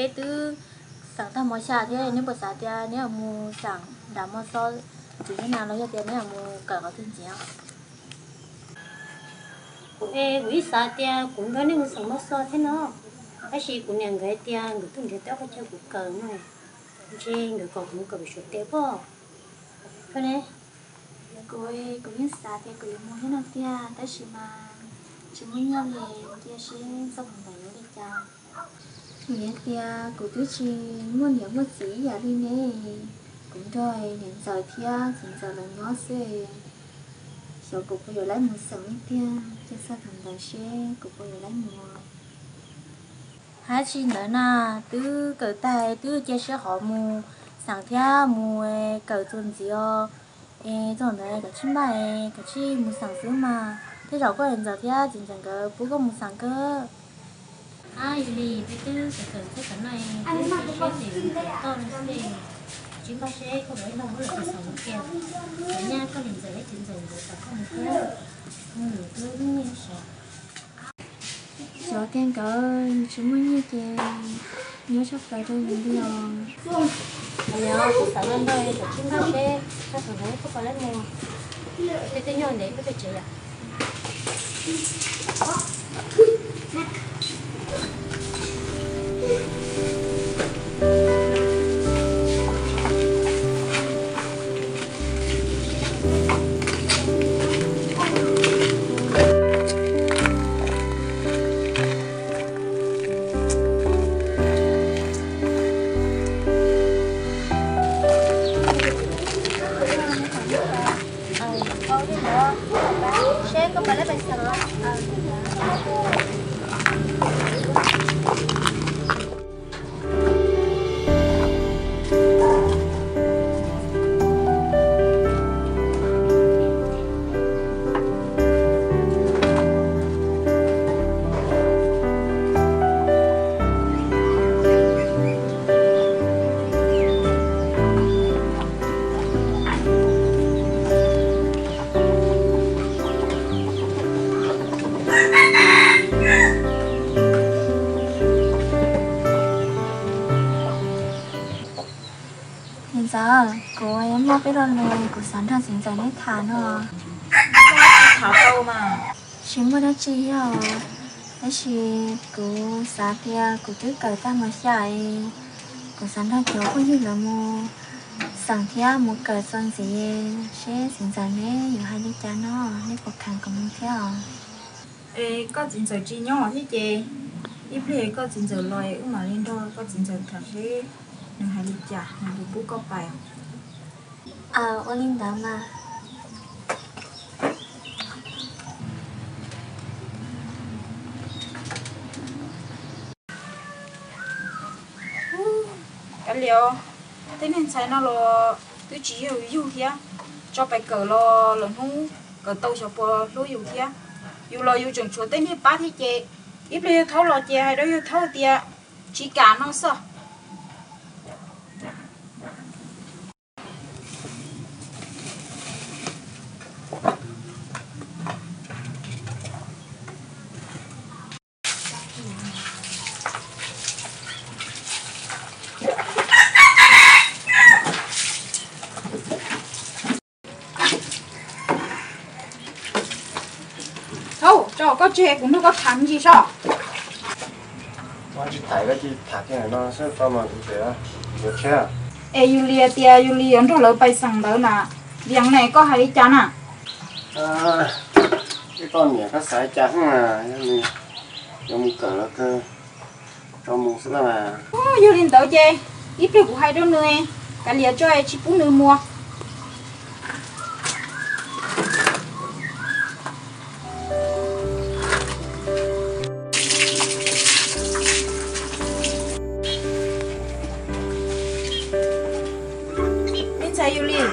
Neb twb xeem tag mos xya thiab, neb puas xav tias neb yuav mus xeem nram mos xob ntxiv thiab na, los yog tias neb yuav mus kawm qhov twg ntxiv? Kuv, kuv ib xav tias kuv nrog nej mus xeem mos xob thiab no, tab sis kuv niam nkawd tias nkawd tuaj nrhiav tau qhov chaw kuv kawm no, ntshe nkawd kom kuv mus kawm pem Suav teb pob. Koj ne? Kuv, kuv yeej xav tias kuv yuav mus thiab no tiag, tab sis mas tsis muaj nyiaj li, cia seb txoj hmoov ntawd yuav li cas. Vim hais tias kuv twb tsis muaj niam muaj txiv ib yam li ne, kuv nrog niam ntxawm thiab txiv ntxawm lawv nyob xwb, xyov kuv puas yuav laib mus xeem li tiag, cia txog thaum ntawd seb kuv puas yuav laib mus. Hab tsis ntawd na, twb kawm tag twb cia seb qhov mus xeem thiab mus kawm txuas ntxiv os. Es txog ntawd koj tsij npaj, koj tsij mus xeem xwb mas, tej zaum koj niam ntxawm thiab txiv ntxawm nkawd pub koj mus xeem kawg. Ab, yog li peb twb kawm kawm txog tam no, peb cia seb tes mus kawm toj no xwb, tsij npaj seb koj puas nrog wb lawv xeem mus kiag, kom nyaj koj niam ntxawm thiab txiv ntxawm nkawd kom koj mus kawg, mus lwm lub nyiaj sov. Xyov tias nkawd tsis muaj nyiaj ces nyob tshaj plaws rau yus li os. Yog kuv xav nrog nrog kom tsij npaj seb tag thaum ntawd koj puas laib mus. Peb twb nyob ntev peb pem tsev yom. Seb koj puas laib pais xeem. Niam ntxawm, kuv yuav muaj peb lo lus kuv xav nrog txiv ntxawm neb tham no. Tham tau mas. Tsis muaj dab tsi yog, tab sis kuv xav tias kuv twb kawm tag mos xya es kuv xav nrog cov phooj ywg lawv mus xeem thiab mus kawm txuas ntxiv, seb txiv ntxawm neb yuav hais li cas no, neb puas kheev kom mus thiab os? Es koj txiv ntxawm tsis nyob thiab ces ib pliag koj txiv ntxawm los wb mam li nrog koj txiv ntxawm tham seb nws hais li cas nws puas pub koj pais. Ua li ntawd mas. Kav liam, tej neeg ntxhais no los twb tsis yog yug thiab, tso pais kawm los lwm hnub kawm tau xyov puas hlub yus thiab. Yus los yus tseem tshuav tej niag pab thiab ces ib pliag yawg Thaub los ces hais rau yawg Thaub tias tsis kam no xwb. Thaub, tso koj tseg kuv nrog koj tham me ntsis soj. Tsis tham, koj cia tham kiag no xwb tau mas kuv tseem yuav tshiab. Es yus li tias yus li yuav nrog lawv pais xeem ntawd na, Vias ne koj hais li cas na? Ib toj niam koj xav li cas xwb mas, yog nws yuav mus kawm los kawg, tso mus xwb na. Yog li ntawd ces ib pliag kuv hais rau nws, kav liam tso tsis pub nws mus. Me ntxhais Yus Lis,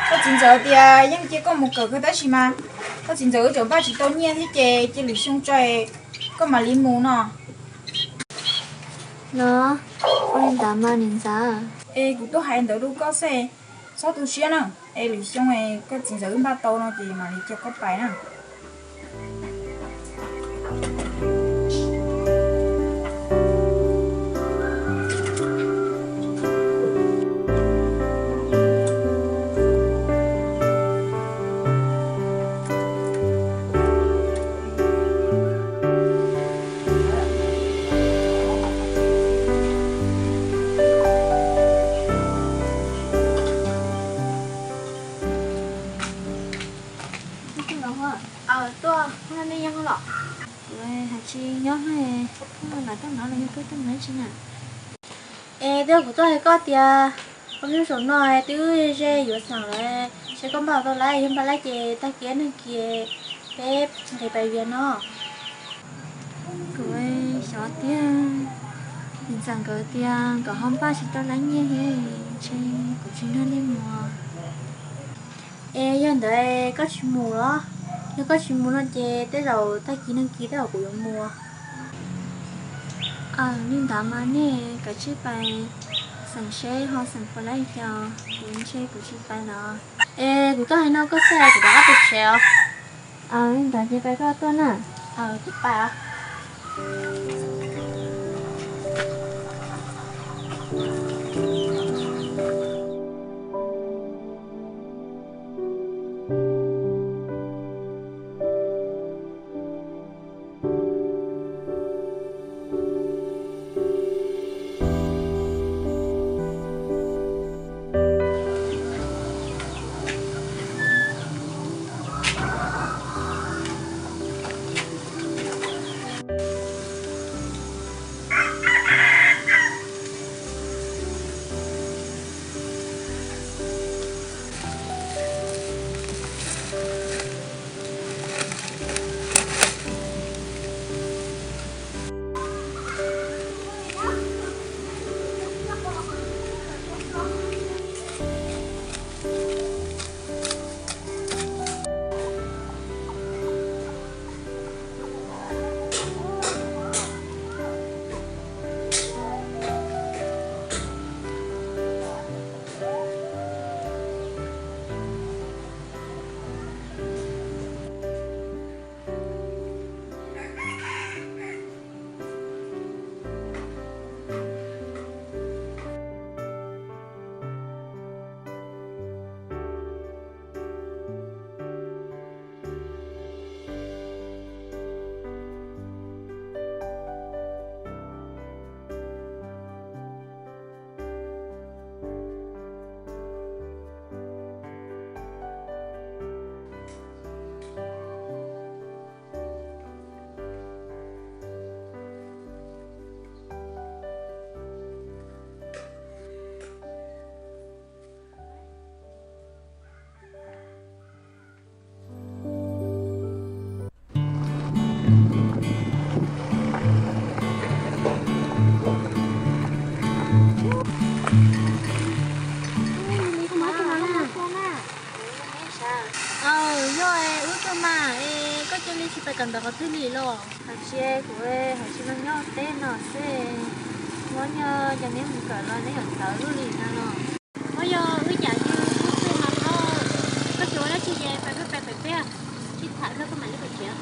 koj txiv ntxawm tias yeej cia koj mus kawm kawg tab sis mas koj txiv ntxawm wb tseem npaj tsis tau nyiaj thiab ces cia lwm xyoo tso koj mam li mus no. Los, ua li ntawd mas niam ntxawm. Es kuv tuaj hais ntawd rau koj xwb, txhob tu siab na, es lwm xyoo koj txiv ntxawm wb npaj tau no ces mam li coj koj pais na. Tuaj no los yog tuaj tuaj mus dab tsi na? Es twb kuv tuaj hais koj tias, ob hnub saum no twb ze yuav xeem lawm, seb koj npaj tau laib, yog npaj laib ces tag kis neeg kis peb nqis pais Vias no. Kuv xyov tiag, txiv ntxawm nkawd tias nkawd ho npaj tsis tau laib nyiaj thiab, ntshe kuv tsis nrog nej mus. Es yog ntawd koj tsis mus los? Yog koj tsis mus no ces tej zaum tag kis neeg kis tej zaum kuv yuav mus. Aws, li ntawd mas nej kav tsij pais xeem seb ho xeem puas laib xyov, kuv ntshe kuv tsis pais lawm. Es kuv tuaj hais no koj xav kuv rov qab pais tsev os. Aws, li ntawd ces pais koj tuaj na. Aws, kuv pais os. Aws, yog wb tuaj mas es koj cia li tsis pais kawm ntawv qhov twg li los? Hais tsis, kuv hais tsis no nyob teb no xwb. Muab nyob cov neb mus kawm los neb yuav txawv lub li no los. Muab yog wb cas yus lub xwb mas thaub, koj tsis ua dab tsi ces pais peb pais pem peb, tsis tham koj koj mam li pais tsev.